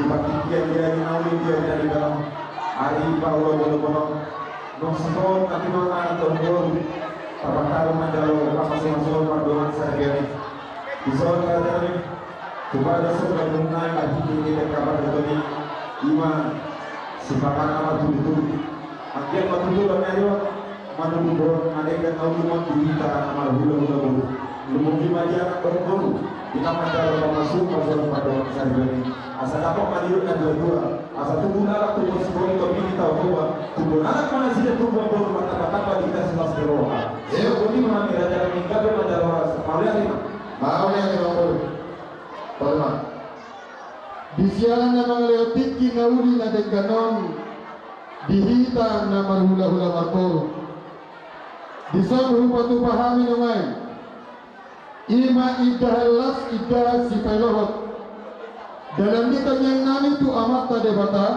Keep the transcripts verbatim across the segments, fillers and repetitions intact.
Partingkian dia di nauli dia di dalam ari paula bolo-bolo. Nung sipon nanti nung anak tonggo. Tapataru manjalo pasu-pasu pardongan saripeon i. Dison raja ni. Kepada saudara nai marhite-hite kabar dotoni. Ima sipangana ma tudu-tudu. Anggiat ma tutu do na ido. Manunggu boru na denggan na uli ma di hita na marhula-hula boru. Lumobi ma di anak boru-boru. Hita manjalo pasu-pasu pardongan saripeon i. Asa dapot ma di na dua-dua. Asa tubu anak tubu sipon i topi di taon tua. Tubu anak mana sida tubu boru martamba-tamba di hita silas di roha. Iyo. Boti ma hami raja na minggabe manjalo asa. Mauliate ma. Mauliate ma boru. Boru ma. Di siala na mangalehon tingki na uli na denggan on di hita na marhula-hula marboru. Dison hupatupa hami nuaeng. Ima indahan las indahan sipaihut. Dalan ni tangiang nami tu Amanta Debata.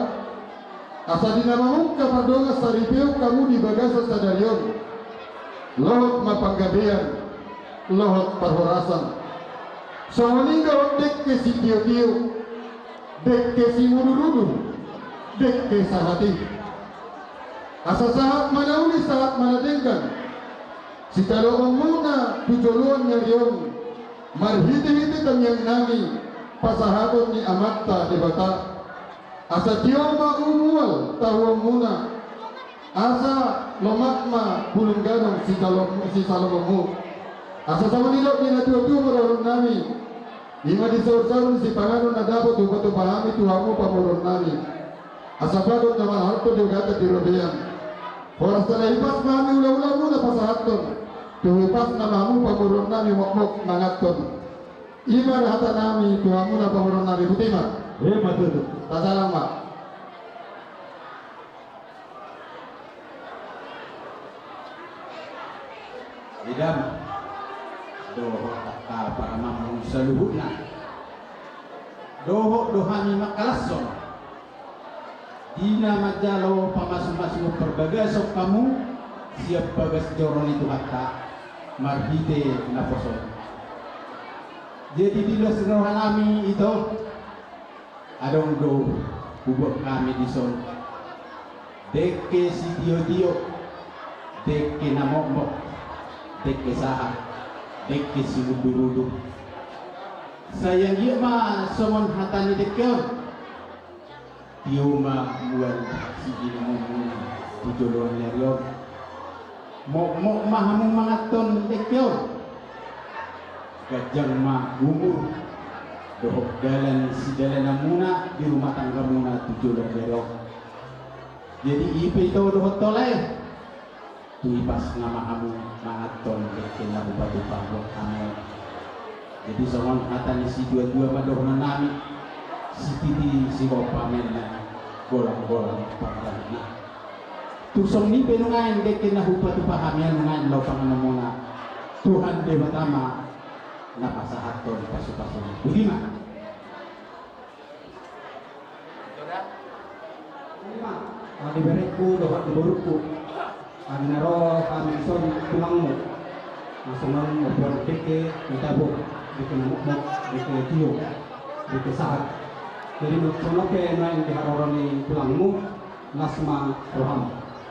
Asa di na mamungka pardongan saripeon hamu di bagasan sadari on. Lohot ma panggabean, lohot parhorasan. Songon i do dengke sitio-tio, dengke simudur-udur, dengke sahat i. Asa sahat ma na uli sahat ma na denggan. Sitadohonmuna tu joloan ni ari on. Marhite-hite tangiang nami pasahaton ni Amanta Debata. Asa tio ma umual tahuonmuna. Asa lomak ma bulung gadong sisalo-, sisalomonmu. Asa songon i do di na tua-tua ma dohonon nami. Ima di saur-saur ni sipanganon na dapot hupatupa hami tu hamu pamoruon nami. Asa bagot na mangaharto di ugatan di robean. Horas na hipas ma hami hula-hulamuna pasahathon. Tu hipas na ma hamu pamoruon nami mokmok manganhon. Ima do hata nami tu hamuna pamoruon nami, boti ma. Ima tutu. Tasalam ma. Idam. Dohot angka paramangmuna saluhutna. Dohot do hami mangkalashon. Di na manjalo pamasu-masu parbagason hamu sian bagas joro ni Tuhanta marhite naposo. Jadi di las ni roha nami ito, adong do hubuat hami dison. Dengke sitio-tio, dengke na mokmok, dengke sahat, dengke simudur-udur. Sai anggiat ma songon hata ni dengke on. Tio ma mual siginumonmuna tu joloan ni ari on. Mokmok ma hamu manganhon dengke on. Ganjang ma umur dohot dalan sidalananmuna di rumah tanggamuna tu joloan ni ari on. Jadi i pe ito dohot tole. Tu hipas na ma hamu manganhon dengke na hupatupa hami. Jadi songon hata ni situa-tua ma dohonon nami, sititi sihompa ma inna, golang-golang pangarahutna. Tung songon i pe nuaeng dengke na hupatupa hami nuaeng laho panganonmuna. Tuhan Debata ma na pasahathon pasu-pasuna. Boti ma. Ima, di berengku dohot di borungku. Di na ro hami dison tulangmu. Songon mamboan dengke na tabo, dengke na mokmok, dengke na tio, dengke sahat. Jadi songon on pe nuaeng di haroro ni tulangmu, las ma roham.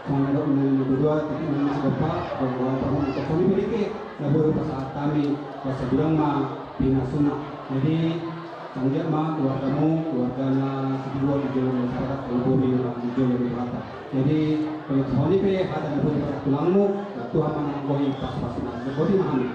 Songon na nidok ni na dua-dua, titi na sigompa, golang-golang pangarahutna. Songon i pe dengke na boi hupasahat hami, asa godang ma pinasuna. Jadi, anggiat ma keluargamu, keluarga na sitio di joloan ni masyarakat, keluarga di joloan ni masyarakat. Jadi, songon i pe hata na boi hupasahat tulangmu, Tuhan ma na manggohi pasu-pasuna. Boti ma hami.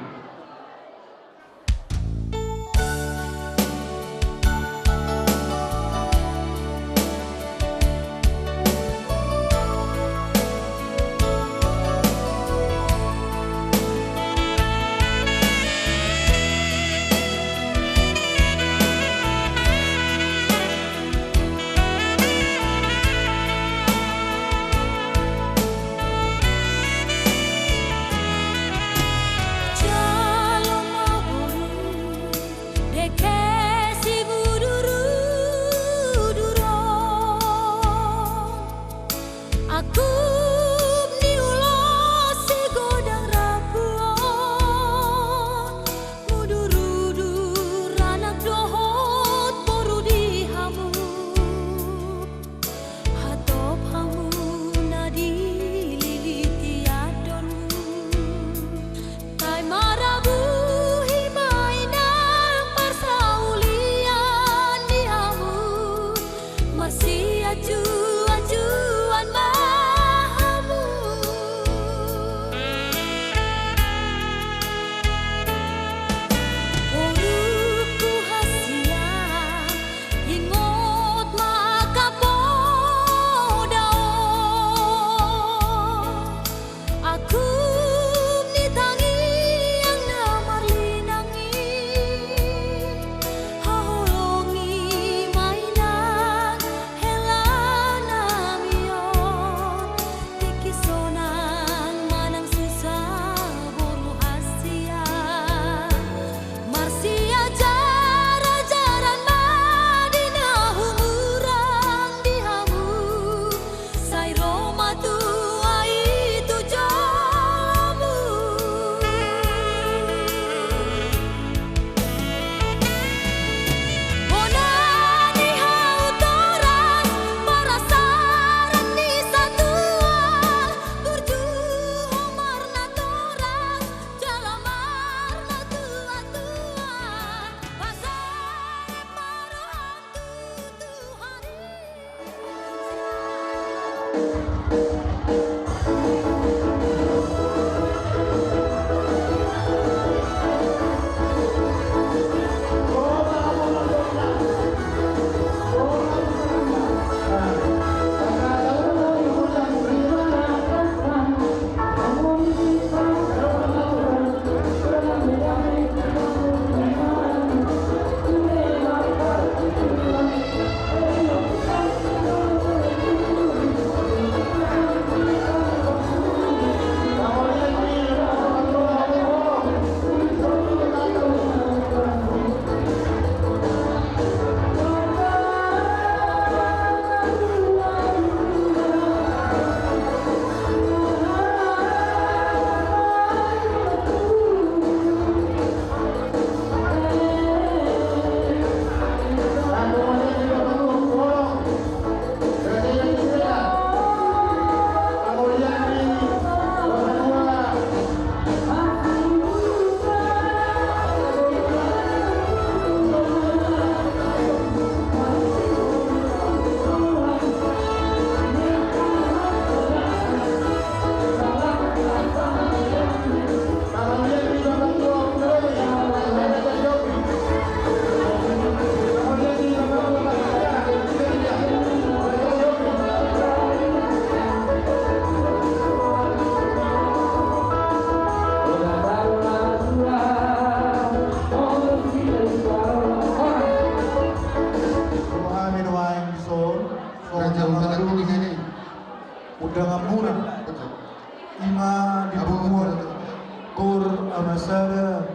Sama sada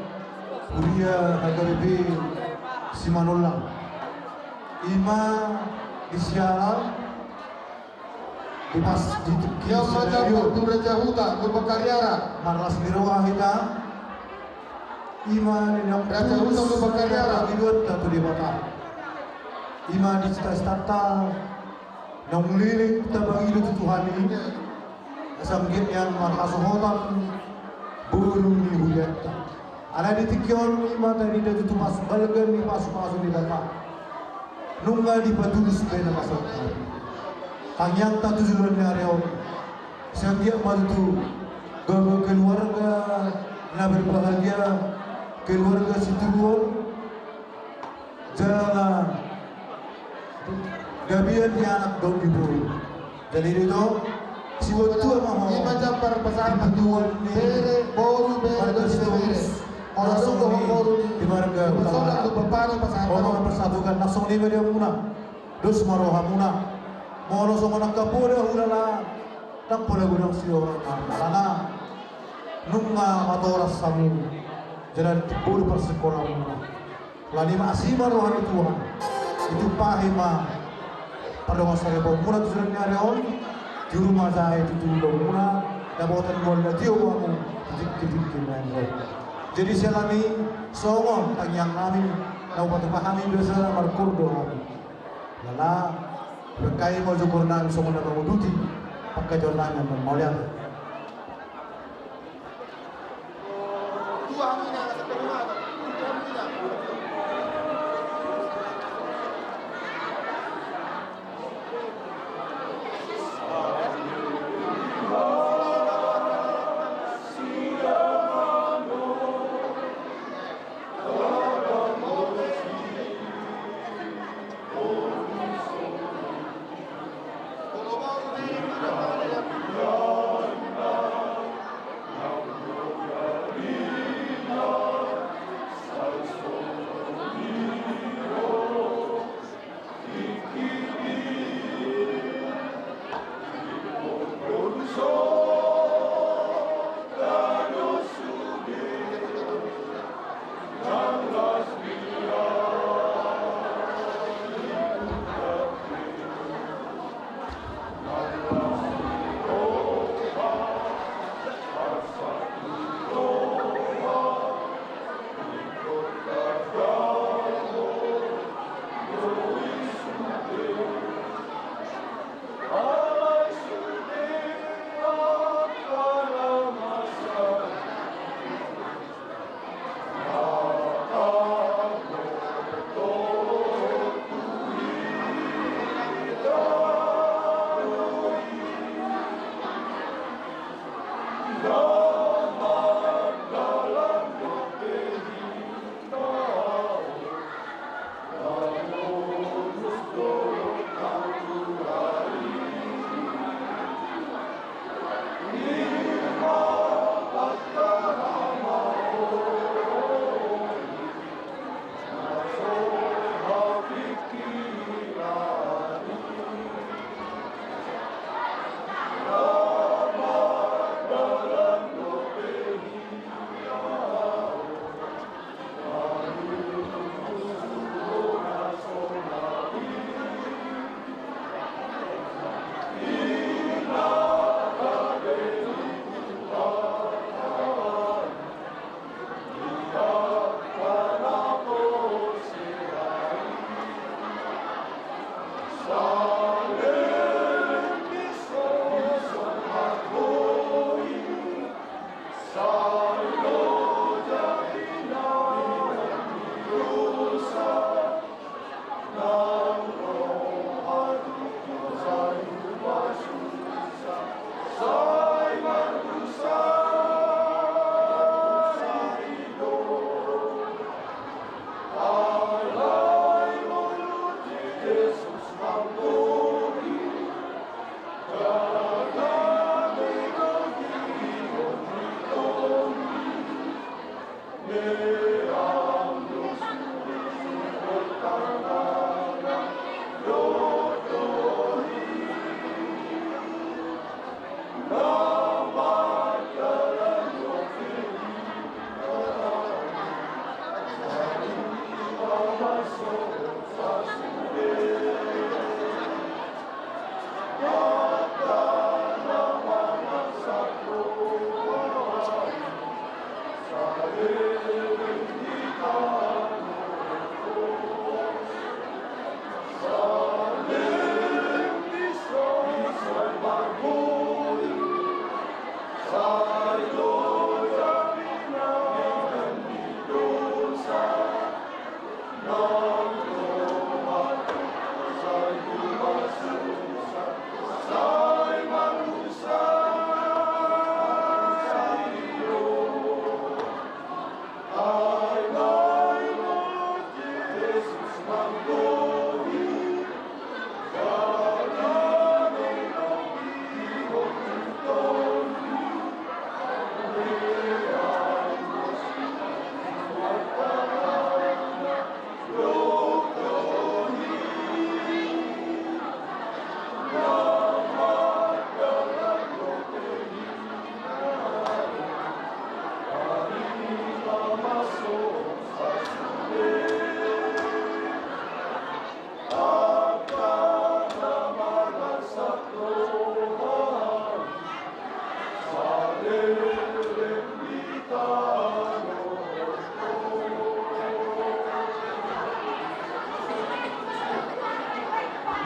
huria H K B P Simanullang. Ima di siala di pas di tingki. Ia ma jambar tu Raja Huta Lumban Kaliarak. Marlas ni roha hita. Ima ni naung Raja Huta Lumban Kaliarak. Iduan ta tu Debata. Ima di cita-citata. Naung leleng tapangido tu Tuhan i, asa anggiat nian marhasohotan boru ni hurianta. Alai di tingki on ima tarida tutu pasu-, balga ni pasu-pasu ni Debata. Nunga dipatulus be na pasu-pasu. Tangiangta tu joloan ni ari on, asa anggiat ma tutu gabe keluarga na berbahagia, keluarga sitiruon, jala gabean ni anak dohot ni boru. Jadi do i, siboan tua ma ho. Ima jambar pasahat tu bere, boru, bere, bere. Molo adong dohot boru ni, di marga Hutabarat, tu bapana pasahat. Molo pasahat tu kan langsung lima dia muna. Dos ma rohamuna. Molo songon angka poda hulala, ndang pola godang siorang. Alana nunga matoras hamu. Jala boru parsikolamuna. Alani ma asi ma roha ni Tuhan. Ditumpahi ma pardongansaripeonmuna tu joloan ni ari on. Juru ma jae tu tulangmuna. Dapotan mual na tio hamu di tingki-tingki na nian. Jadi siala ni songon tangiang nami, na hupatupa hami biasa markordo hami. Alana berkahi ma jugurna songon na manguduti pangkajoan nami na mauliate.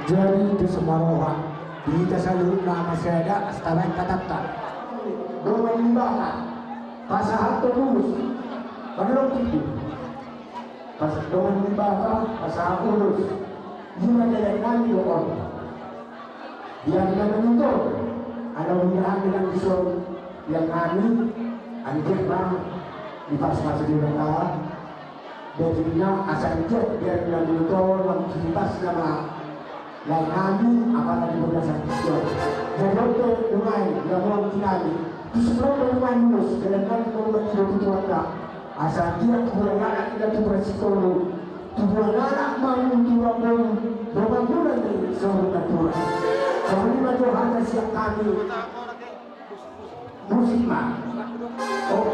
Jadi tu semua roha di hita saluhutna masih ada, asa tabaen hatanta. Dongan ni Baha pasahat tu ulos. Manurut itu, pas dongan ni Baha pasahat ulos. Ima jalan nami do on. Biar na mangido, ala udahan dengan dison, biar nami, anjir ma, di pas masuk di Baha. Jadi na asa dia biar na mintolong kipas nama lain hami apa tadi berdasar Kristen. Jadi oke, umai, ya mau tinani. Terus berapa umai mus, dalam kan mau menjadi tuan tak. Asa dia tubuh anak kita tu bersiko. Tubuh anak mau tubuh mau. Bapak bulan ni seorang tuan. Kami maju hanya siap kami. Musik ma. Oh.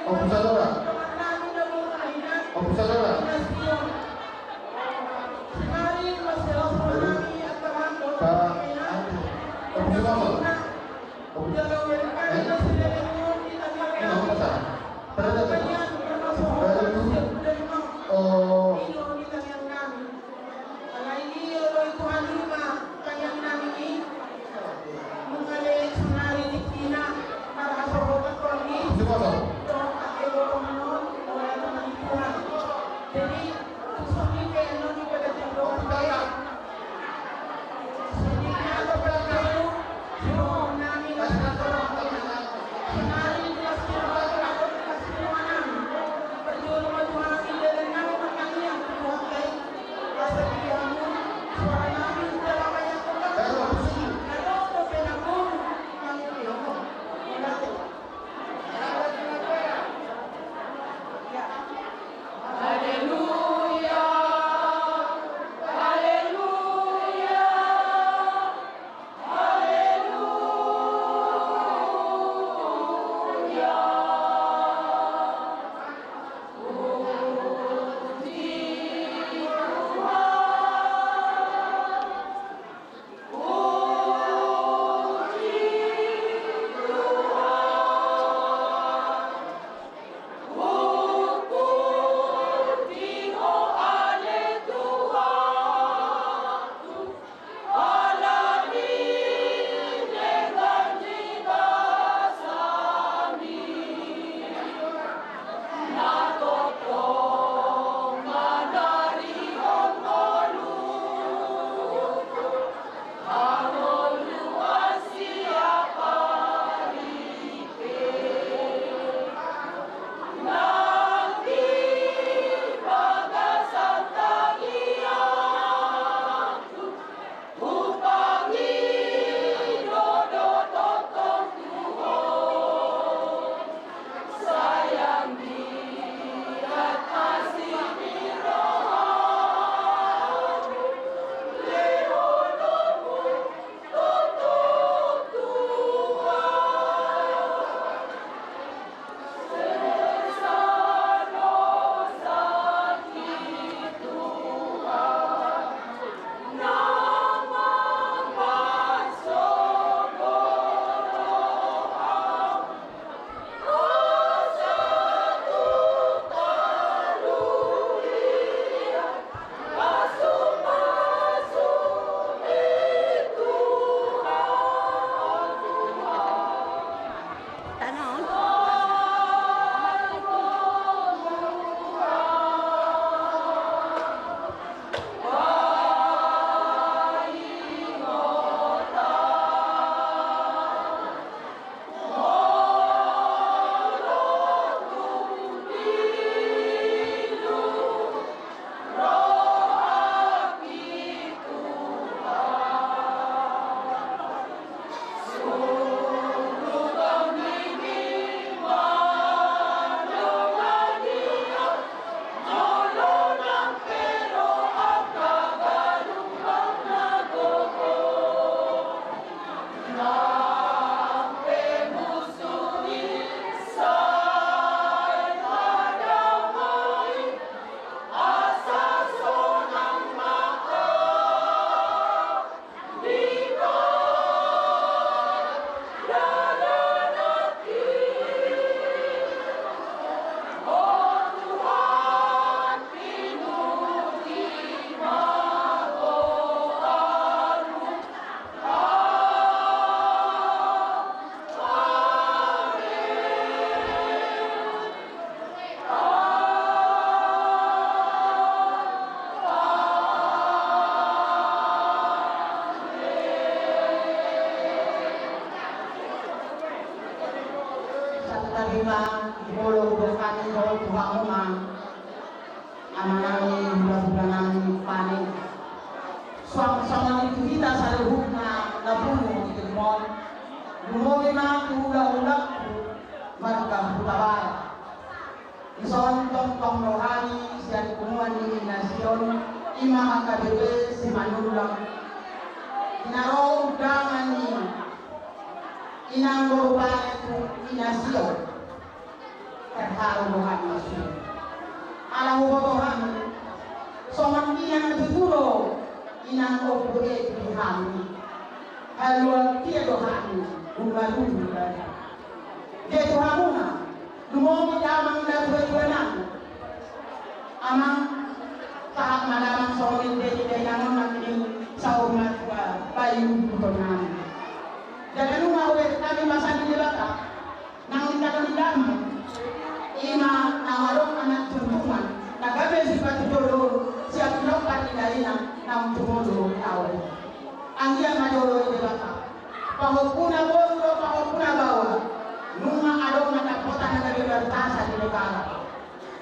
Opusadora. Opusadora. Opusadora. Opusadora. Oh. Alai i do Tuhan i ma tangiang nami i. Nunga le sonari tingkina marhasohotan on i. Dohot angka gorongan on, olo Tuhan. Jadi, tu son i pe annon i pe ganjang dohot pe. Songon i ma tu pangkatku. Haleluya. Sian punguan ni Inang Sion, ima H K B P Simanullang. Na ro undangan ni Inang Boru Bale tu Inang Sion. Terharu do hami sude. Ala huboto hami, songon i na tutu do Inang Ompu i di hami. Haluaon dia do hami, umarundu bada. Dia tu hamuna, lumobi damang na tuatua nami. Amang, sahat ma damang songon i di dainang on nangkining saur matua bayu puton nami. Jala nunga hubereng hami masa ni Debata. Naung ditadonan damang, ima naung adong anak junjungan, na gabe sipatu jolo, sian pinompar ni dainang, naung jumolo taon. Anggiat ma dioloi Debata. Pahompuna boru dohot pahompuna baoa, nunga adong na dapotan na gabe martasa di Debata.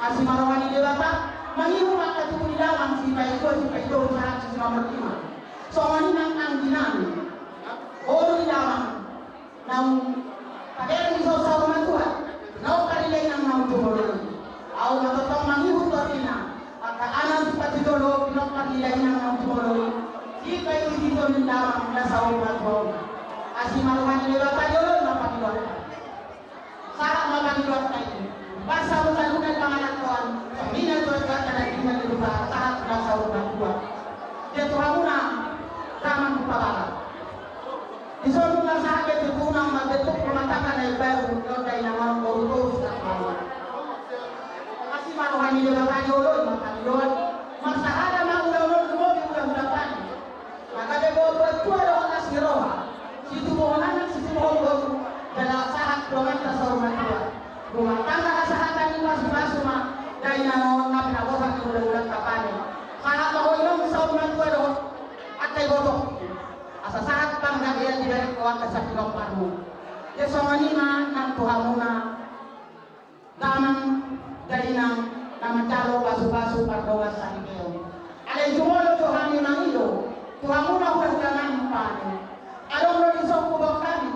Asi ma roha ni Debata, mangihut ma angka tubu ni damang, sipaitua, sipaitolu, sahat tu sinomor lima. Songon i nang anggi nami, boru ni damang. Naung tabereng di saur matua, pinompar ni dainang naung jumolo i. Ahu ma tongtong mangihut torina, angka anak sipatu jolo, pinompar ni dainang naung jumolo i. Sipaitua ni damang na saur matua on. Asi ma roha ni Debata, dioloi ma pangidoanta. Sahat ma pangidoanta i. Basa muse nunga pangarantoan, songon i na tuatua nami di hita di rupa, sahat na saur matua. Dia tu hamuna, damang Hutabara. Dison nunga sahat be tutu nang mambentuk rumah tangga na imbaru, dohot dainang on boru torus na tuatua. Asi ma roha ni Debata, dioloi ma pangidoan, marsahala ma ulaon on lumobi ulaon na tani. Na gabe boru tua dohot las ni roha, situbuhon anak situbuhon boru, jala sahat donganta saur matua. Rumah tangga hasahatan i pasupasu ma, dainang on na pinaborhat ni hulahulanta panen. Sahat ma ho inong saur matua dohot angka ibotom. Asa sahat panggabean dibereng ho angka sian pinomparmu. Ia songon i ma nang tu hamuna, damang, dainang, na manjalo pasupasu pardongan saripeon. Alai jumolo jo hami mangido tu hamuna hulahula nami panen. Adong do dison huboan hami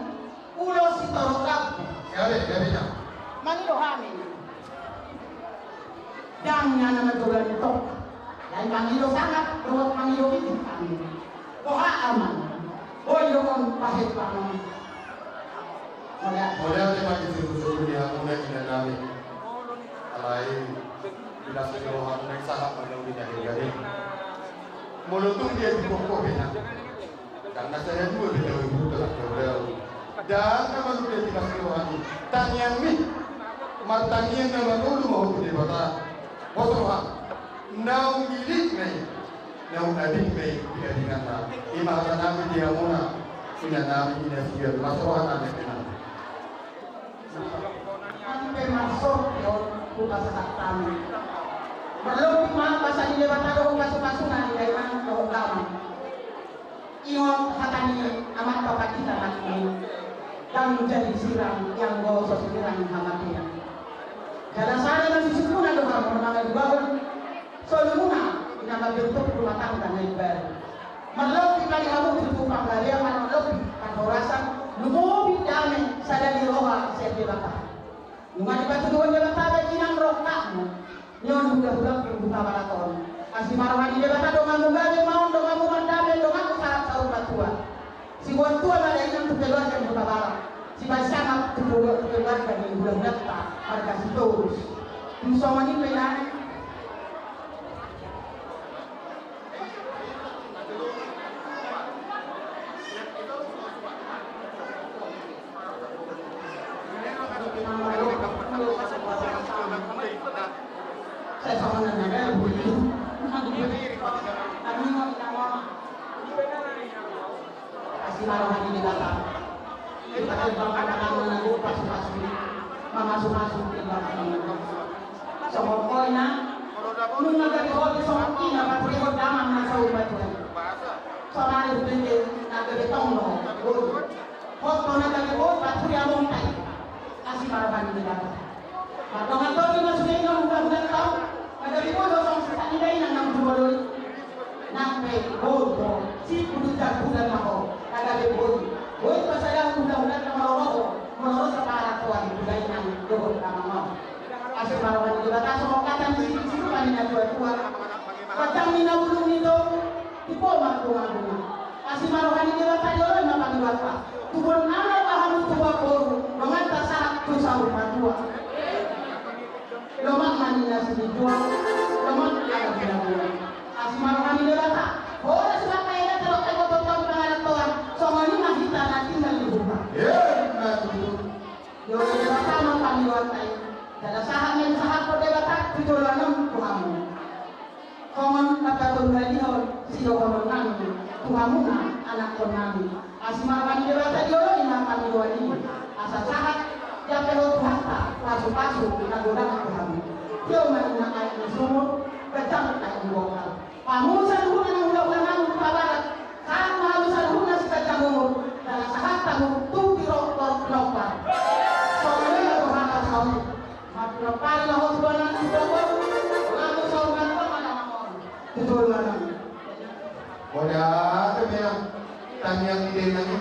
ulos sitorop rambu. Gabe, gabe na. Mangido hami. Ndang nian na manjalo tongka. Alai mangido sangap dohot mangido bitik hami. Boha amang, boi do on pahepangon. Mauliate. Mauliate ma di situtu di hamuna inanami. Alai di las ni rohamuna i sahat ma na uli na hegari. Molo tung dia di pokok bena. Ndang na sada dua be daun buta lah kau daun. Ndang na manjalo di las ni rohami. Tangiangmi. Martangiang na mangolu ma ho tu Debata. Pos roham. Naung giling ma i, naung ading ma i di adinganna. Ima hatanami di hamuna, inanami, ina Sion, las rohanami, inanami. Ampe marsorti on hupasahat hami. Marlobi ma basa ni Debata dohot pasupasuna di dainang dohot damang. Ingot hata ni amanta pandita nangkin, ndang jadi sirang ianggo so sirang hamatean. Jala sada ma sisungkuna do hamu na mangalualuhon solumuna na mambentuk rumah tangga na imbaru. Marlobi ma di hamu tutu panggabean, marlobi parhorasan, lumobi dame sada ni roha sian Debata. Nunga dipatuduhon Debata be inang rongkapmu. Nion hulahula tu Hutabara on. Asi ma roha ni Debata, donganmu gabe ma on, donganmu mandame, donganmu sahat saur matua. Siboan tua ma dainang tu keluarga ni Hutabara. Siboan sangap tu keluarga ni hulahulanta marga Sitorus. Dung songon i pe nang Asi ma roha ni Debata. Kita kan bangka tangan menunggu pasu-pasu. Mamasu-pasu di bangka menunggu. Songon i nang, nunga gabe hoti songon i na paturi hot damang na saur matua i. Sonari hubege na gabe tong do, boi. Hot do na gabe boi, paturi amongta i. Asi ma roha ni Debata. Mardongan tondi ma sude inang hulahulanta on. Na gabe boi do songon sisa ni dainang naung jumolo i. Nang pe boi do, sipudut jambulan ma ho, na gabe boi. Boi pasahat hulahulanta molo ro ho, molo ro saparat ho, ahu tu dainang dohot damang on. Asi ma roha ni Debata, songon hata ni siput-siput ma Tuhan. Batang ni na bulung ni toru, tipo ma tu bunga-bunga. Asi ma roha ni Debata, dioloi ma pangidoanta. Tubuan anak ma hamu, tubuan boru, dongan tasahat tu saur matua. Lomak ma ninna silinjuang, lomak ala binabuang. Asi ma roha ni Debata. Horas ma taida tadok tagotohon pangarantoan, songon i ma hita na tinggal di huta. Emma tutu. Dioloi Debata ma pangidoanta i. Jala sahat ma disahathon Debata tu joloan on tu hamu. Songon na patolhasihon sidohonon nami tu hamuna anakkon nami. Asi ma roha ni Debata, dioloi ma pangidoan i. Asa sahat diampehon Tuhanta pasupasu na godang tu hamu. Tio ma ninna aek ni sumur, ganjang aek ni bongkal. Hamu saluhutna na hulahula nami Huta Barat, sahat ma hamu saluhutna siganjang umur, jala sahat hamu tu tirok torop pinompar. Songon i ma rohanta saotik. Marpinompar ma ho tu anak ni tulang boru, lalu saur matua ma damang on. Tutu ma damang. Boha, tu memang tangiang di denang i.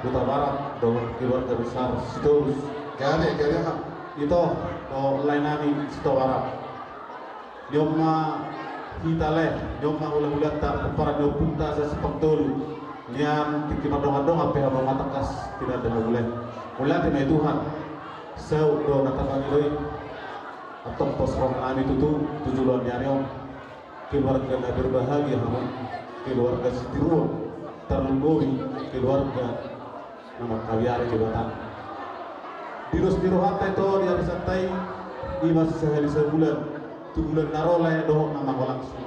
Hutabarat dohot keluarga besar Sitorus. Gabe, gabe ma. Ito dohot lae nami Sitobarat. Nion ma hita lae, nion ma hulahulanta, pomparan ni ompunta Siahaan Sipangtolu. Nian tingki mardongan-dongan pe hamu ma tangkas tinanda hamu lae. Mauliate ma i Tuhan. Saut do na tapangido i. Antong pos roha nami tutu tu joloan ni ari on. Keluarga na berbahagia hamu, keluarga sitiruon, tarlumobi keluarga na mangkabiari Debata. Di dos ni rohanta ito di ari santa i, i ma sisahali sabulan, tu bulan na ro lae dohot na mangolangsi.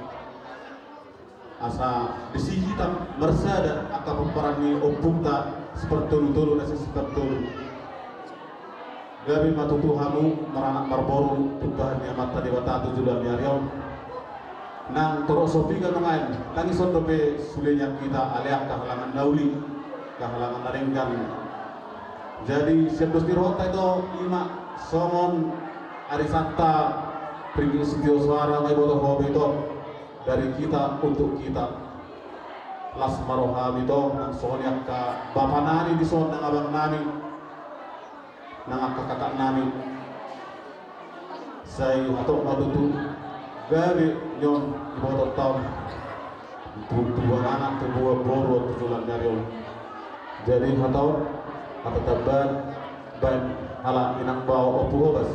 Asa disi hita marsada angka pomparan ni ompunta Sipangtolu-tolu na Siahaan Sipangtolu. Gabe ma tutu hamu maranak marboru, tumpahan ni Amanta Debata tu joloan ni ari on. Nang torop so piga nuaeng, tangis on dope sude nian hita, alai angka halangan na uli, angka halangan na denggan. Jadi sian dos ni rohanta ito, i ma songon ari santa, ringgit sitio soara ma iboto ho be ito, dari kita untuk kita. Las ma rohami ito, nang songon i angka bapa nami dison, nang abang nami, nang angka kakak nami. Sai hatop ma tutu, gabe nion ibotonta on, tu, tubuan anak, tubuan boru tu joloan ni ari on. Jadi hatop, hata tambahan, baen halak inang bao Ompu Hobas.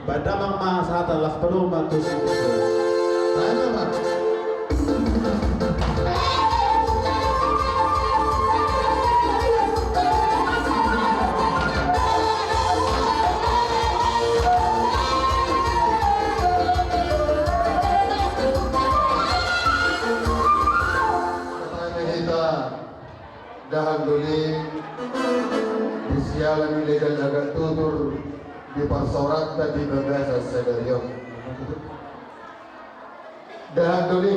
Baen damang ma sahata, las padomu ma tusi. Baen damang. di parsaoranta di bagasan sadari on. Dahan doli,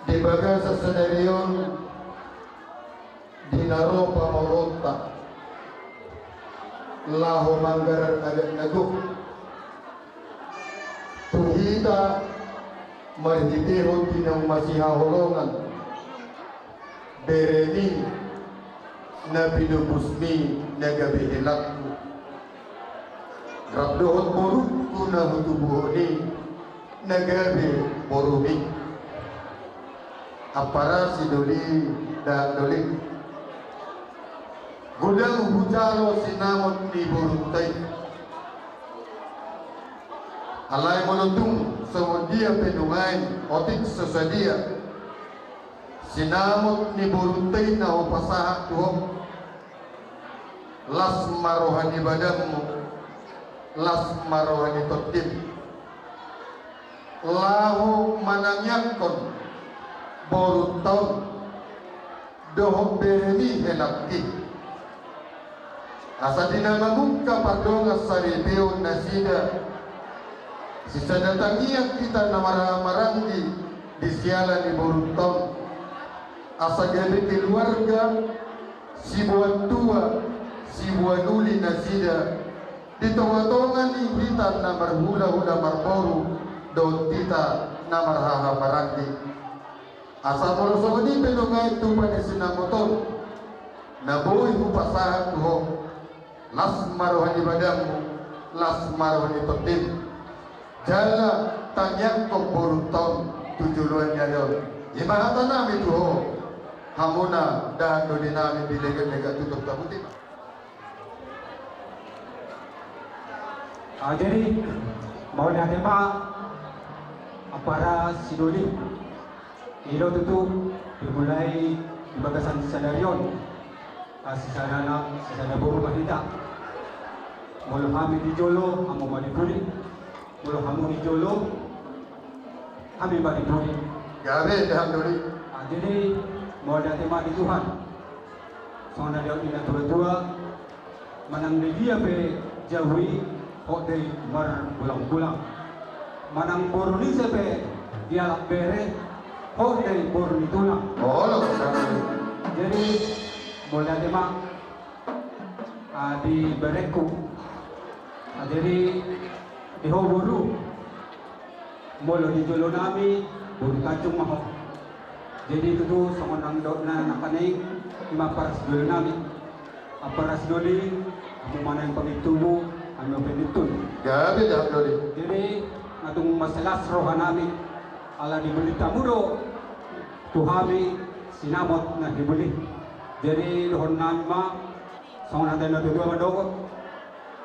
di bagasan sadari on, di na ro pamoruonta laho manggarar adat na gok tu hita marhitehon di naung masihaholongan, beremi, na pinupusmi, na gabe helangku, rap dohot borungku na hutubuhon i, na gabe borumi. Ampara si doli, dahan doli, godang hujalo sinamot ni borunta i. Alai molo tung songon dia pe nuaeng, otik so sadia sinamot ni borunta i na hupasahat tu ho, las ma roha ni badanmu, las ma roha ni tondim, laho manangiangkon borunta on dohot beremi, helangki. Asa di na mamungka pardongan saripeon nasida, sisada tangiang hita na marhaha maranggi di siala ni borunta on. Asa gabe keluarga siboan tua, siboan uli nasida di tonga-tonga ni hita na marhula-hula marboru dohot hita na marhaha maranggi. Asa molo songon i pe nuaeng tupa ni sinamot on na boi hupasahat tu ho, las ma roha ni badanmu, las ma roha ni tondim, jala tangiangkon borunta on tu joloan ni ari on. I ma hatanami tu ho, hamuna dahan doli nami, bilegan, legan tutup tabuti. Ah, jadi, mauliate ma, ampara si doli. Ilo tutu dimulai di bagasan sadari on. Ah, sisada na, sisada boru ma hita. Molo hami di jolo, hamu ma di pudi. Molo hamu di jolo, hami ma di pudi. Gabe, dahan doli. Ah, jadi, mauliate ma di Tuhan. Songon na didok ni natua-tua, manang di dia pe jabu i, hot do i margulang-gulang. Manang boru ni ise pe dialap bere, hot do i boru ni tulang. Olo, dahan doli. Jadi, mauliate ma, ah, di berengku. Ah, jadi, di ho boru, molo di jolo nami, boru Tanjung ma ho. Jadi tutu songon na nidok ni nangkaning, i ma ampara si doli nami. Ampara si doli, hamu ma naeng pamintumu, hami ma pamintumu. Gabe, dahan doli. Jadi, na tung mansai las roha nami, ala dibolit hamu do tu hami sinamot na hiboli. Jadi, dohonon nami ma, songon hata ni natua-tua mandok,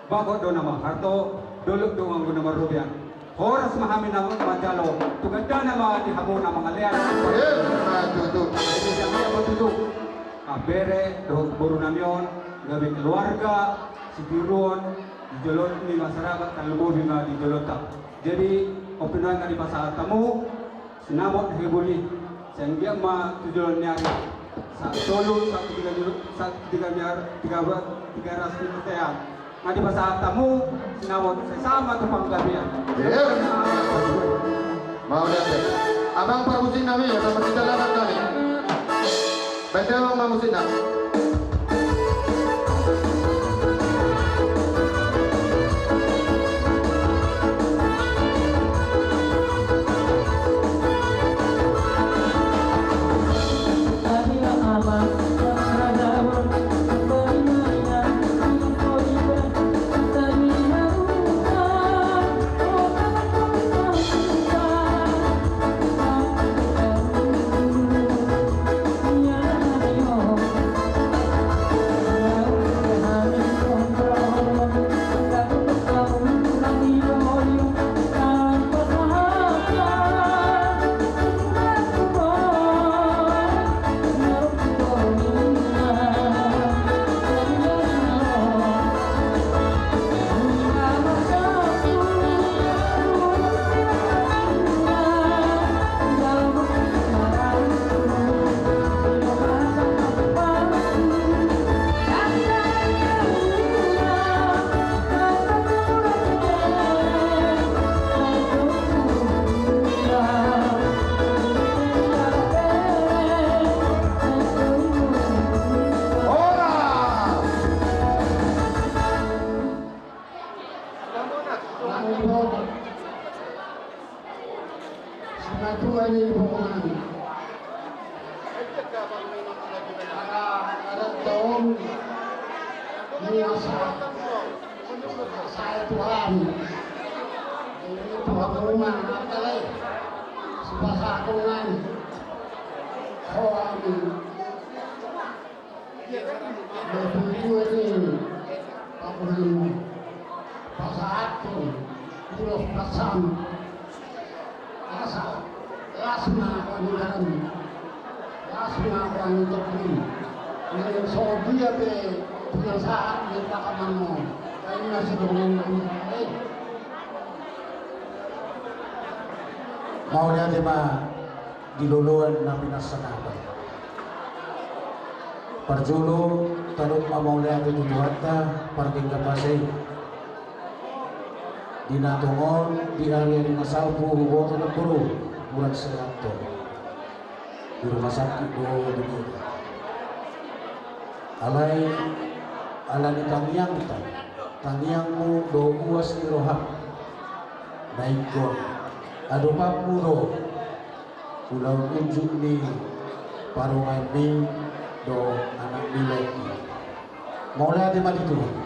bagot do na mangharto, dolok do anggo na marrobean. Horas ma hami na manjalo, tu gandana ma di hamu na mangalean. Ima tutu. Jadi, sian i ma tutu, ah, bere dohot boru nami on, gabe keluarga sitiruon di jolo ni masyarakat, tarlumobi ma di jolonta. Jadi, on pe nuaeng nga dipasahat hamu sinamot na hiboli, sai anggiat ma tu joloan ni ari. Sahat solu, sahat tiga jolo, sahat tiga ni ari, tiga ba-, tiga ras ni bontean. Nga dipasahat hamu sinamot, sai sahat ma tu panggabean. Iya. Mauliate. Abang parmusik nami, abang parmusik nami. Baen damang ma musikna. Nang iboto. Simatua ni iboto nami. Ala adat taon ni asa. Sai Tuhan. Ini Tuhan rumah, apa lagi? Sipasahat nami. Ho, amin. Marpulpul ni pakulimu, pasahathon ulos pasahat. Asa las ma hami dalan, las ma hami togim. Nang so dia pe pinasahat ni pakamano. Ai na sidongan nami. Mauliate ma di loloan na pinarsangapan. Parjolo, tadok ma mauliate tu Tuhanta pardenggan basa i. Di na tongon di ari-ari na salpu huboto namboru, hurang sehat do. Di rumah sakit do di Medan. Alai, ala ni tangiangta, tangiangmu do uas ni roham. Na ingkon adopanmu do ulaon unjuk ni parumaenmi dohot anakmi lae i. Mauliate ma di Tuhan.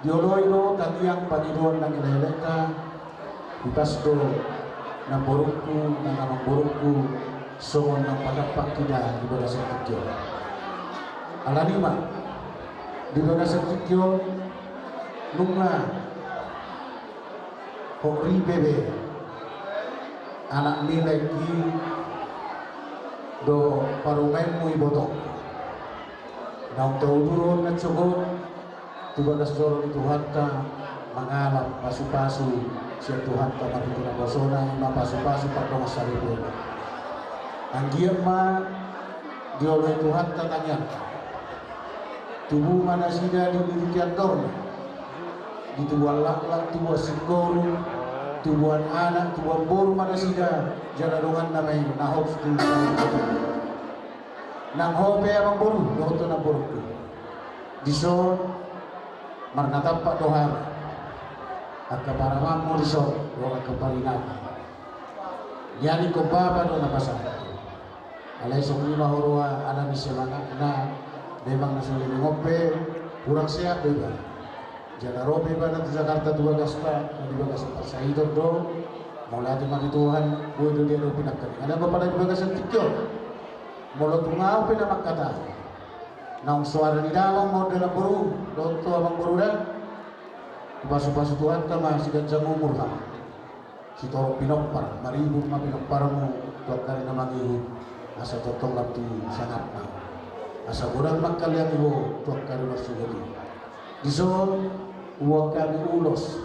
Dioloi do tangiang pangidoan nang elekelekta, ipas do namborungku, nang amangborungku, songon na patampak hita di bagasan tingki on. Alani ma, di bagasan tingki on, nunga hot ripe be anakmi lae i dohot parumaenmu ibotongku. Naung taudurhon na sogot tu bagas joro ni Tuhanta, mangalap pasupasu sian Tuhanta marhite naposona, ima pasupasu pardongansaripeon. Anggiat ma dioloi Tuhanta tangiangta. Tubu ma nasida di niditian dorna. Di tubuan laklak, tubuan singkoru, tubuan anak, tubuan boru ma nasida, jala donganna ma i na hot tu. Nang ho pe amangboru, dohot tu namborungku. Dison, marnatampak do hami. Angka parumaenmu dison, dohot angka parumaenmu. Jadi ingkon bapa do na pasahat. Alai songon i ma huroha ala ni semangatna, memang na so leleng on pe, hurang sehat do ibana. Jala ro pe ibana tu Jakarta tu bagasta, di bagas parsahiton do, mauliate ma di Tuhan, boi do dia do pinanggalingan. Alai bapa na di bagasan tingki on. Molo tung ahu pe na mangkatai. Naung so ada ni dalan ma on da namboru, dohot tu amangboru da. Pasupasu Tuhanta ma siganjang umur hami. Sitorop pinompar, maribur ma pinomparmu tu angka ari na mangihut, asa tongtong lam tu sangapna. Asa godang mangkaliangi ho tu angka ari marsogot i. Dison, huboan hami ulos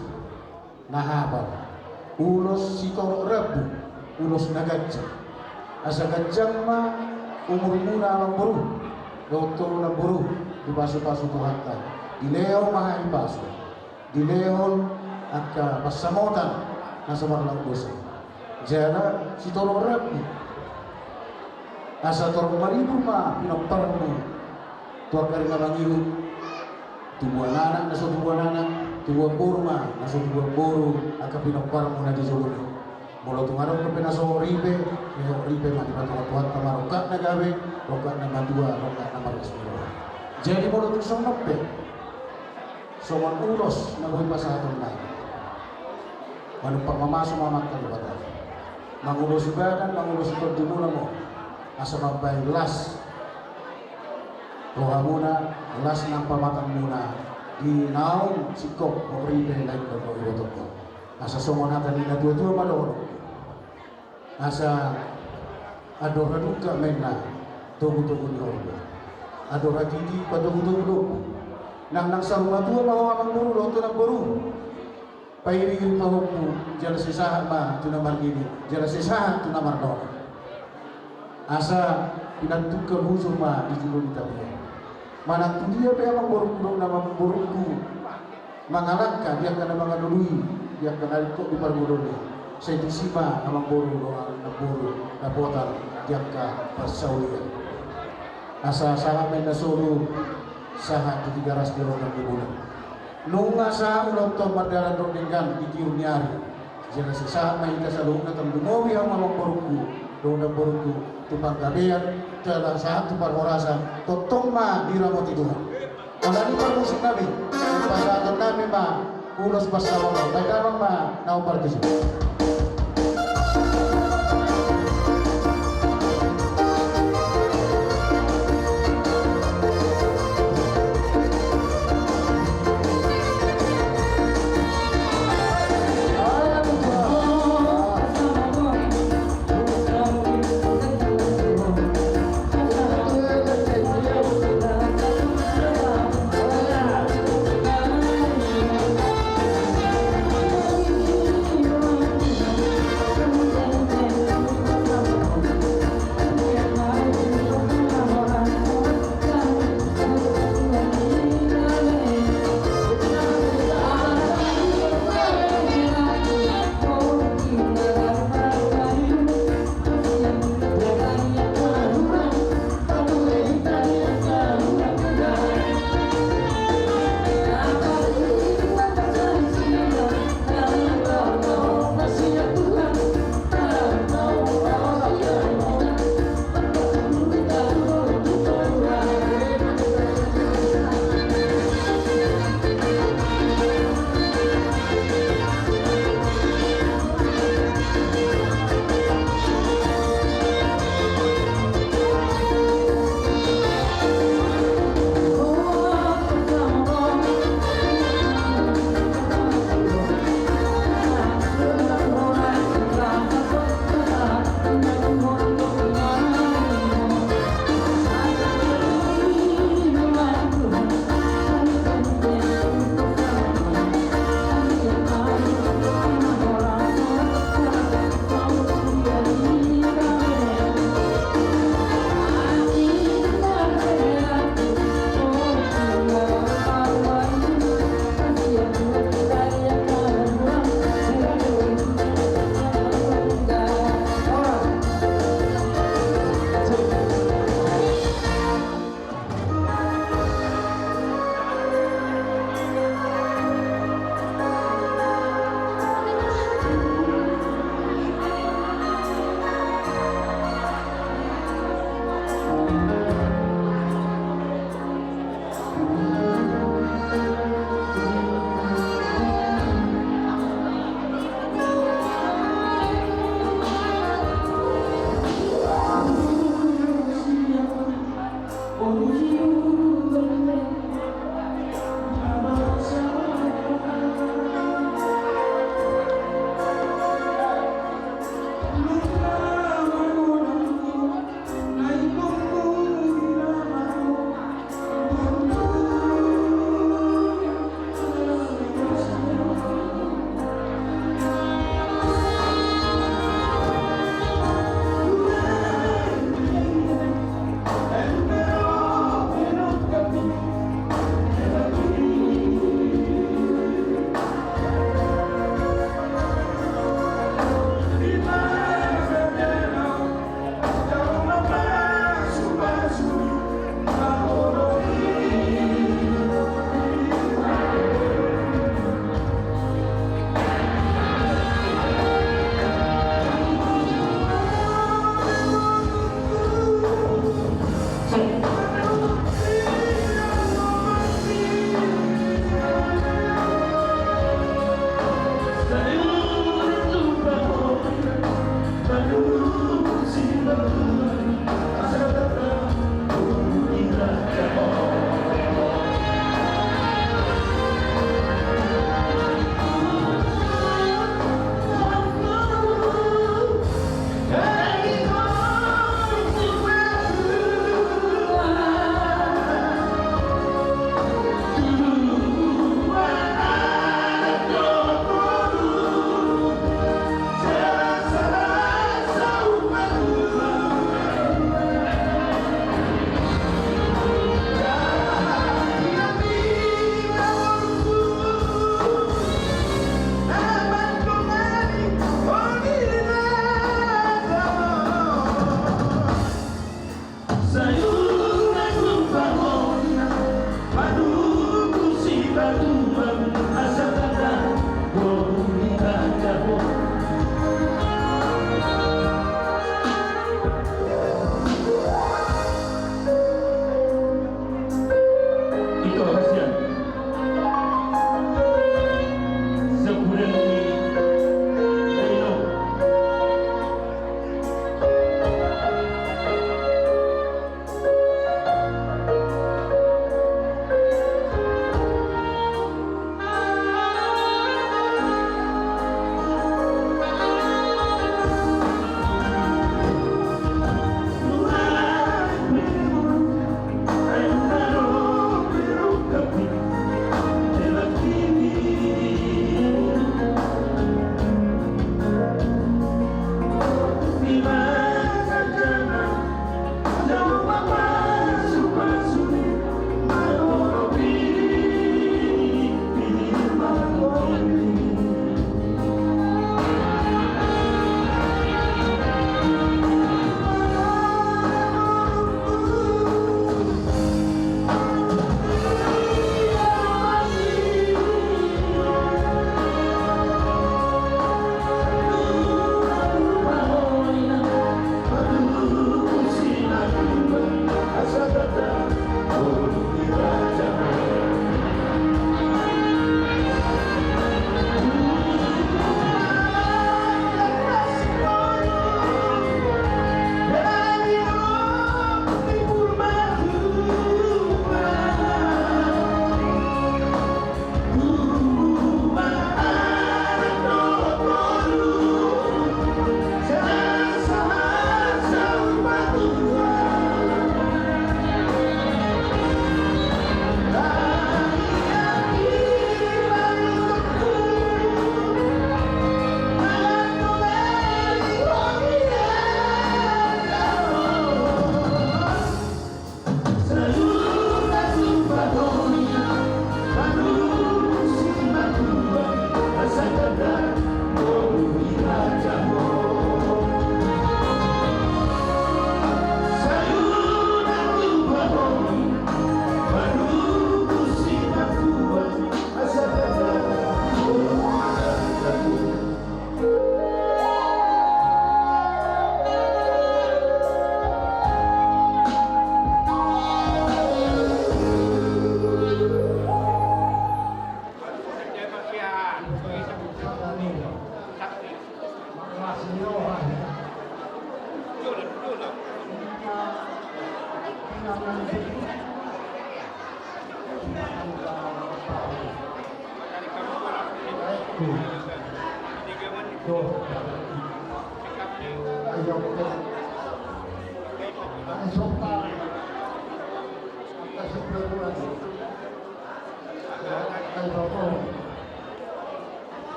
na hapal, ulos sitorop rambu, ulos na ganjang. Asa ganjang ma umurmuna amangboru, dohot tolu namboru, dipasupasu Tuhanta. Dilehon ma hahipason. Dilehon angka pansamotan na so marlaok dosa. Jala sitorop rambu. Asa torop maribur ma pinomparmu tu angka ari na mangihut. Tubuan anak na so tubuan anak, tubuan boru ma na so tubuan boru, angka pinomparmu na di jolom i. Molo tung adong dope na so hot ripe, hot ripe ma di patungan Tuhanta ma rongkap na gabe, rongkap na matua, rongkap na marlas ni roha. Jadi molo tung songon on pe, songon ulos na boi pasahaton nami. Manumpak mamasu ma Amanta Debata. Mangulosi badan, mangulosi tondimuna ma on. Asa mambahen las rohamuna, las nang pamatanmuna di naung singkop hot ripe lae dohot ibotongku. Asa songon hata ni natuatua ma dohonon. Asa andor hadungka ma inna togutogu ni horbo. Andor hatiti patogutogu lombu. Nang, nang saur matua ma ho amangboru dohot tu namboru. Pairingiring pahompu, jala sai sahat ma tu na marnini, jala sai sahat tu na marnono. Asa pinantukkon hujur ma di julu ni tapian. Manang tu dia pe amangborungku dohot na amangborungku mangalangka di angka na mangalului, di angka na ringkot di parngoluon i. Sai tusi ma amangboru dohot namboru dapotan di angka parsaulian. Asa sahat ma inna solu, sahat tu Tigaras di rondang ni bulan. Nunga sahat ulaonta mardalan ro denggan di tiur ni ari. Jala sai sahat ma hita saluhutna, tarlumobi hamu amangborungku dohot namborungku, tu panggabean, jala sahat tu parhorasan, tongtong ma diramoti Tuhan. Alani i parmusik nami, pasahaton nami ma ulos pansalongan, bahen damang ma na hombar tusi.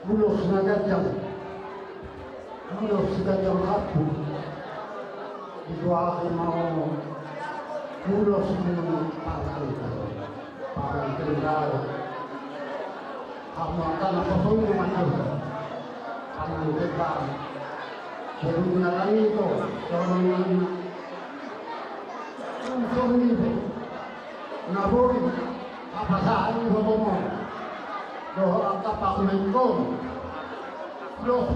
Ulos na ganjang, ulos na ganjang hapu. Digoari ma on ulos ni partai, partai Gerindra. Hamu angka na poso i ma, pangan kebang. Jadi mengalami itu, kalau mengalami unsur ni na boi hapasahat ni hohom on dohot angka parumaenhon. Ulos,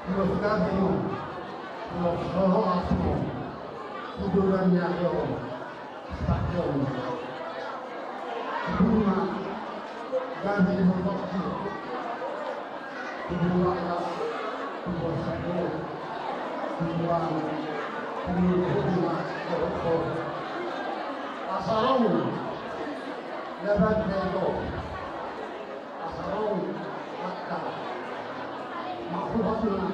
ulos gabe on, ulos horas on, tu dua ni ari on. Sipake on, tubu ma gabe ni hohom. Tubu ma, tubu ma, tubu ma, tubu ma, tubu ma. Asa ro, laban dai do. Asa ro, maka. Mahuhot ma,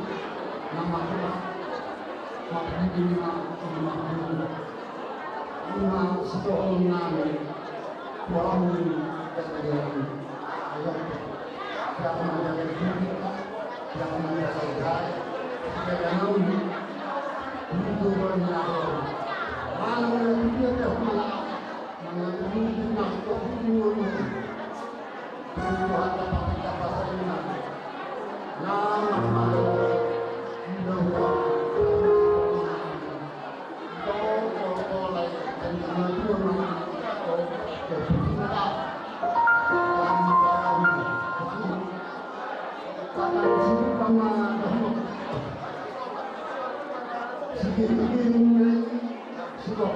na mahuhot. Mahuhot ma, na mahuhot. Ima sitohon nami. Tuhan, dan dia. Ayo. Yang mana yang kita, yang mana yang kita, yang mana yang kita, mana yang kita, mana yang kita,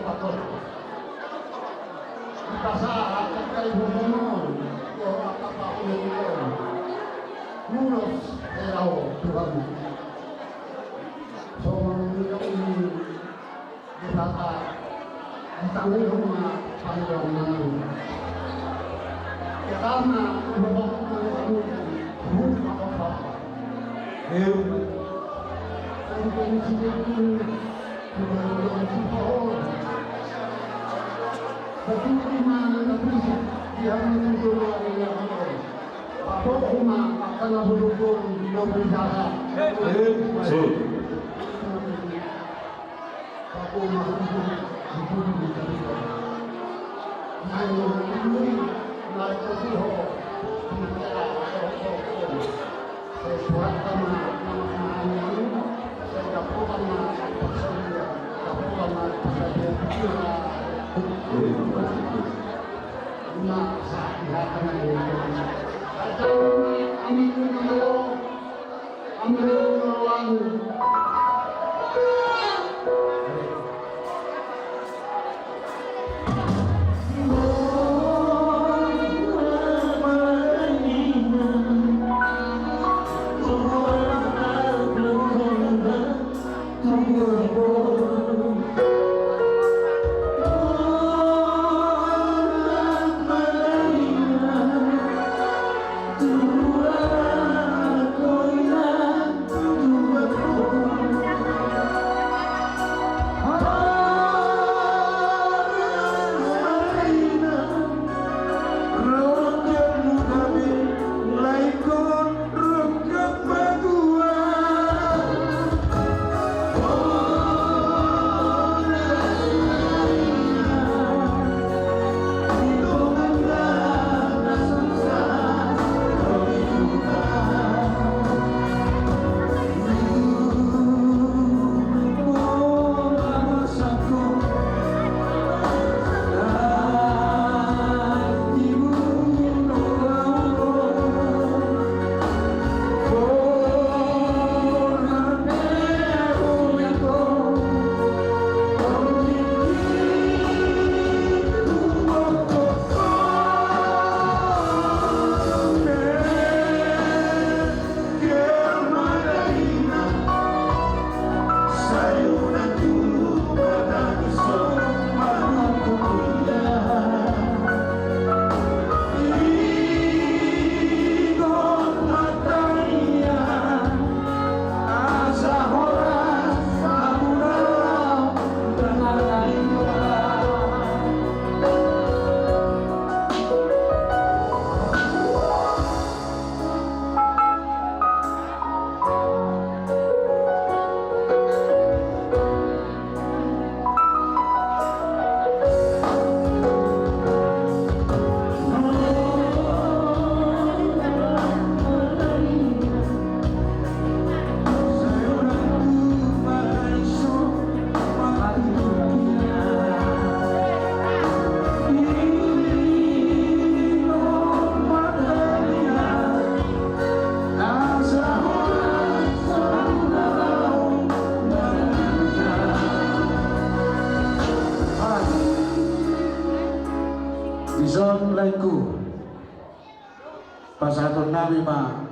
Dipasahat angka ibu-ibu on, dohot angka pahompung on. Ulos hela on Tuhan. Songon nidok ni Debata, ditangihon ma pangidoan nami. Ia karna iboto nami, huhut ma ho Bapa. Amen. Dison laengku, pasahaton nami ma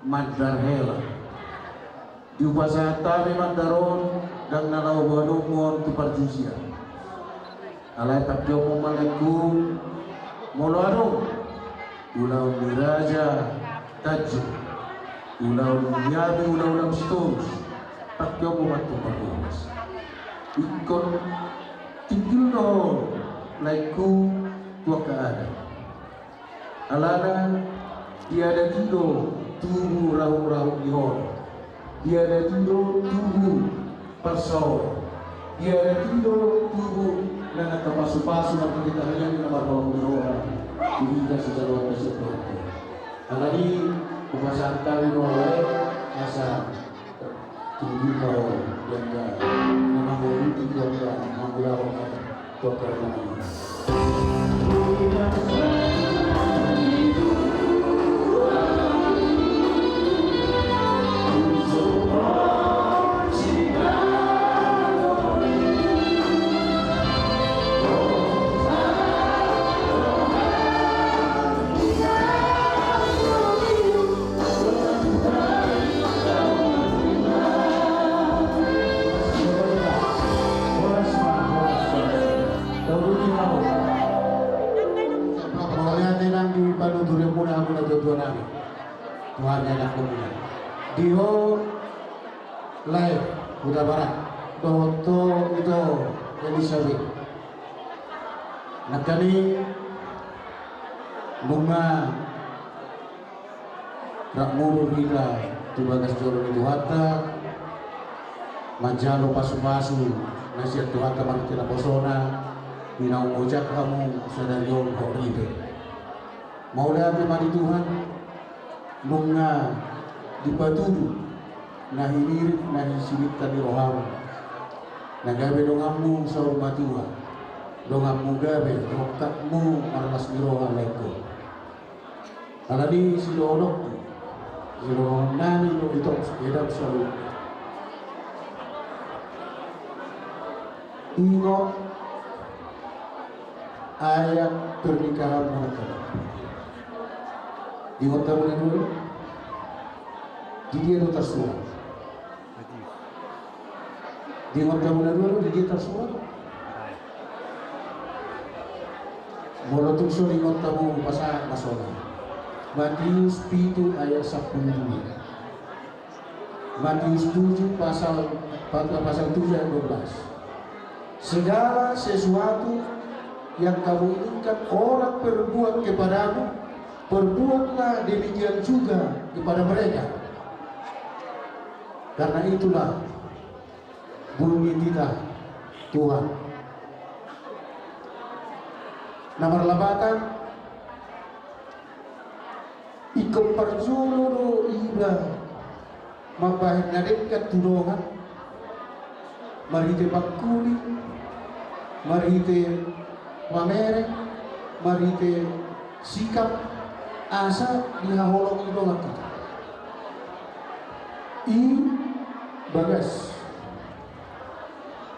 mandar hela. Dipasahat hami mandar on, ndang na laho huadongmu on tu parjujian. Alai pangkeonmu ma laengku, molo adong ulaon ni Raja Tanjung, ulaon ni hami ulaon Sitorus, pangkeonmu ma tu parjujian. Ingkon tinggil do laengku tu angka adat. Alana di adat i do tubu rahut-rahut ni hona. Di adat i do tubu parsaoran. Di adat i do tubu nang angka pasu-pasu na marhite hami na marholong ni roha. Di hita sijalo-jalo. Alani i hupasahat hami ma lae asa tinggi ma ho di angka na mangoluti di angka mangulahon hata tu angka na mangoluti. Mauliate nang di panuturion muna hamu natuatua nami. Tuhan ya nak muna. Di ho lae Hutabarat. Dohot ho ito Elisabet. Nangkaning nunga rap muruk hita tu bagas joro ni Tuhanta, manjalo pasupasu na sian Tuhanta marhite naposona, di naung ojak hamu sadari on hot hita. Mauliate ma di Tuhan, nunga dipatudu na hinirit na hisinit ni roham, na gabe donganmu saur matua, donganmu gabe rongkapmu marlas ni roha laengku. Alani sidohononku, sidohononnami do i tong edam saluhutna. Ingot ayat pernikahanmu na tadi. Ingot hamu na dua? Di dia do tarsurat? Di ingot hamu na dua do, di dia tarsurat? Molo tung so di ingot hamu, pasahat ma songon on. Matius pitu ayat sampulu dua. Matius tujuh pasal, pa-, pasal tujuh ayat dua belas. Segala sesuatu yang kamu inginkan orang perbuat kepadamu, perbuatlah demikian juga kepada mereka. Karena itulah buni hita Tuhan. Na marlapatan, ingkon parjolo do iba mambahen na denggan tu dongan, marhite pangkuli, marhite pamereng, marhite sikap, asa dihaholongi dongan hita. I bagas.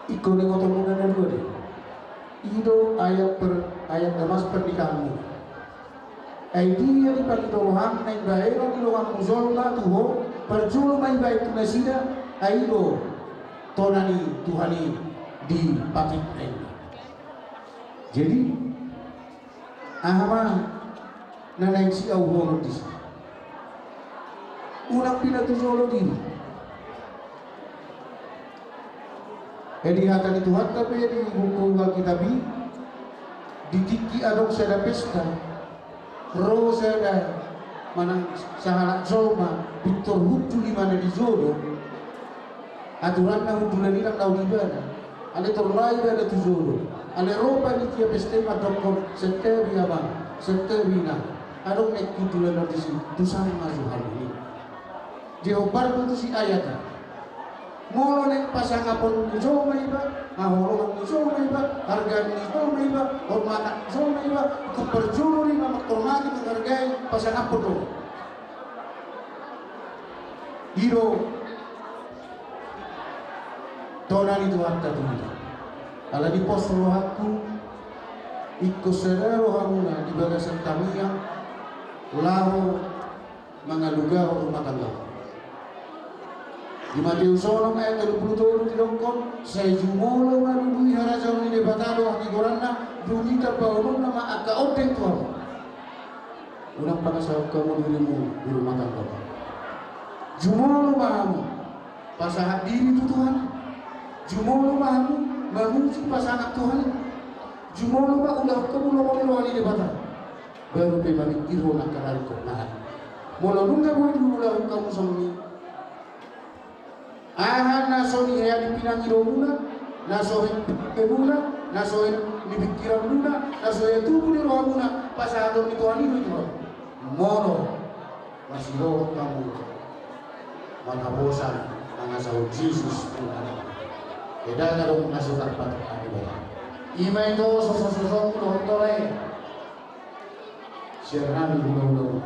Ingkon ingotonmuna na dua do i. I do ayat per-, ayat na mas pernikahanmuna. Ai dia di pangido roham naeng bahenon ni donganmu jolma tu ho, parjolo ma ibahen tu nasida, ai i do tona ni Tuhan i di patikna i. Jadi, aha ma na naeng siauhonon disi? Unang pinatujolo diri. Jadi hata ni Tuhanta pe di buku Alkitab i, di tingki adong sada pesta, ro sada manang sahalak jolma pintor hundul ibana di jolo. Aturanna hundulan i ndang laho di ibana. Alai tor laho ibana tu jolo. Alai ro panitia pesta i mandokkon, santabi amang, santabi inang. Adong naeng hundulan on disi, tu sanga jo hamu i. Jadi hombar do tusi ayat i. Molo naeng pasangapon ni jolma iba, haholongan ni jolma iba, hargaan ni jolma iba, hormatan ni jolma iba, ingkon parjolo do i ma manghormati, manghargai, pasangapon do. I do tona ni Tuhanta tu hita. Alani pos rohangku, ingkon sada rohamuna di bagasan tangiang laho mangalugahon rumah tangga. Di Mateus onom ayat tolu pulu tolu didokkon, sai jumolo ma lului harajaon ni Debata dohot hagogoonna, dung i tambaononna ma angka ondeng tu hamu. Unang pangasahon hamu dirimu di rumah tangga. Jumolo ma hamu pasahat diri tu Tuhan. Jumolo ma hamu mamuji, pasangap Tuhan. Jumolo ma ulahon hamu lomo ni roha ni Debata. Baru pe mamingkirhon angka na ringkot na. Molo nunga boi diulahon hamu songon i, aha na so hea di pinangidomuna, na so hea di pingkiranmuna, na so hea di pingkiranmuna, na so hea tubu di rohamuna, pasahaton ni Tuhan i do tu hamu. Molo masidohot hamu marhaposan mangasahon Jesus Tuhan i, ndang adong na so tarpatupa ni Debata. I ma ito sosososongku dohot ho lae. Sian hami hulahula.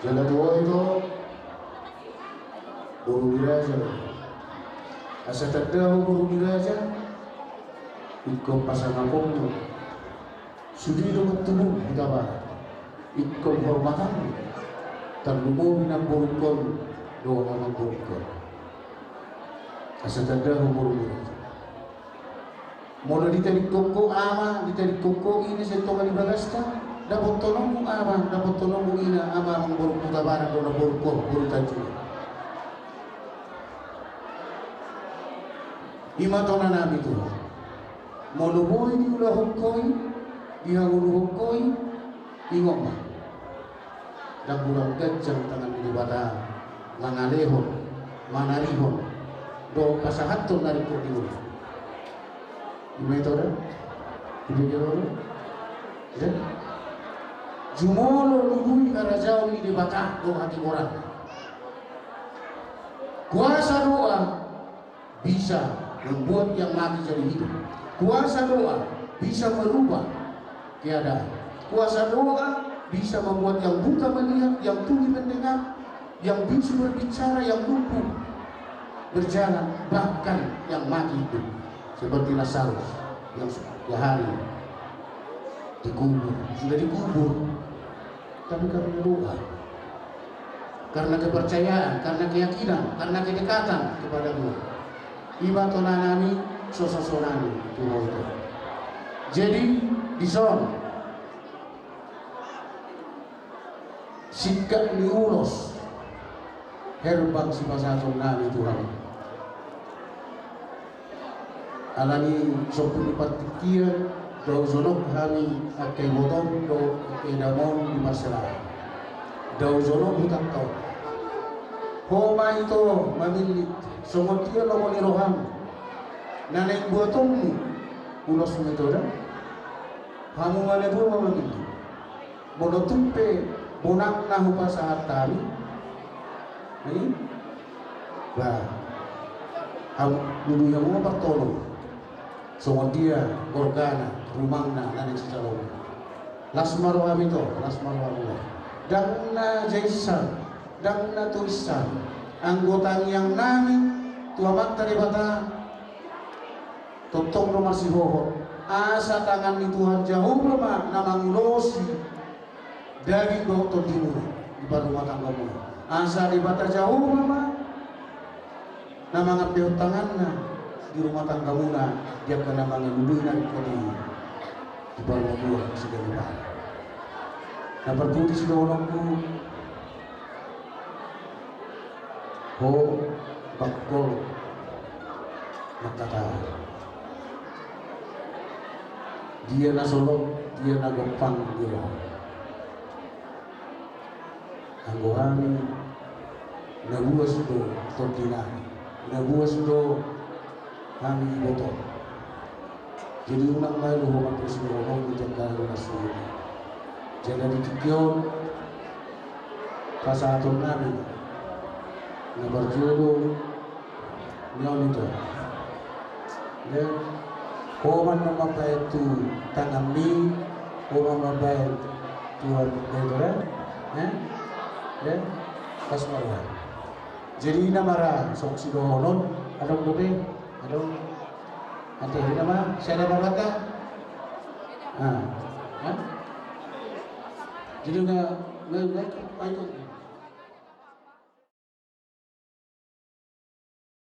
Jala tu ho ito, boru ni raja do. Asa tanda ho boru ni raja, ingkon pasangaponmu. Sude do mantubung hita ba. Ingkon hormatanmu. Tarlumobi namborungkon dohot amangborungkon. Asa tanda ho boru ni raja. Molo ditadingkon ho ama, ditadingkon ho ina sian tonga ni bagasta, dapothononmu ama, dapothononmu ina, ama, amang boru Hutabarat, dohot boru ho, boru Tanjung. I ma tona nami tutu. Molo boi diulahon ho i, dihangoluhon ho i, ingot ma. Ndang hurang ganjang tangan ni Debata mangalehon, manarihon, dohot pasahathon na ringkot di ngolu. I ma i, tona? I ma i, tona? Ya? Jumolo lului harajaon ni Debata dohot hatigoran. Kuasa doa bisa membuat yang mati jadi hidup. Kuasa doa bisa merubah keadaan. Kuasa doa bisa membuat yang buta melihat, yang tuli mendengar, yang bisu berbicara, yang lumpuh berjalan, bahkan yang mati hidup. Seperti Lazarus yang sudah tiga hari dikubur, sudah dikubur. Tapi karena doa, karena kepercayaan, karena keyakinan, karena kedekatan kepada Tuhan. I ma tona nami, so, so, so nami tu ho i. Jadi, dison, singkat ni ulos, herbang sipasahaton nami tu hamu. Alani sompung ni partingkian, dao jonok hami angka ibotom dohot angka inamon di Marselara. Dao jonok hutanta on. Ho ma ito mamillit, songon dia lomo ni roham. Na naeng buatonmu, ulosmu ito da. Hamu ma na dua ma mamillit. Molo tung pe bonang na hupasahat hami, i, ba, hamu, lului hamu ma partolong. Songon dia gorgana, rumangna, na naeng sijaloon. Las ma roham ito, las ma roham ito. Ndang na jainsan, ndang na toinsan, anggo tangiang nami tu Amanta Debata, tongtong do marsihohot, asa tangan ni Tuhan Jahowa ma na mangulosi daging dohot tondimuna di parrumatanggaonmuna. Asa Debata Jahowa ma na mangambehon tanganna di rumah tanggamuna, di angka na mangalului na ringkot i di parngoluan siganup ari. Na parpudi sidohononku, ho bangkol mangkatai. Dia na solot, dia na gompang di roha. Anggo hami na buas do tondinami, na buas do hami ibotom. Jadi unang malu ho mangkos do ho di jangkau na suhut. Jadi di tingki on pasahaton nami na parjolo. Nion ito. Dia ho ma na mambaen tu tanganmi, ho ma mambaen tu anu ito da. Eh? Dia pas marua. Jadi na mara songon sidohonon, adong dope, adong. Ate, ina ma, sada barata. Ah, ah. Jadi na, na, na, na,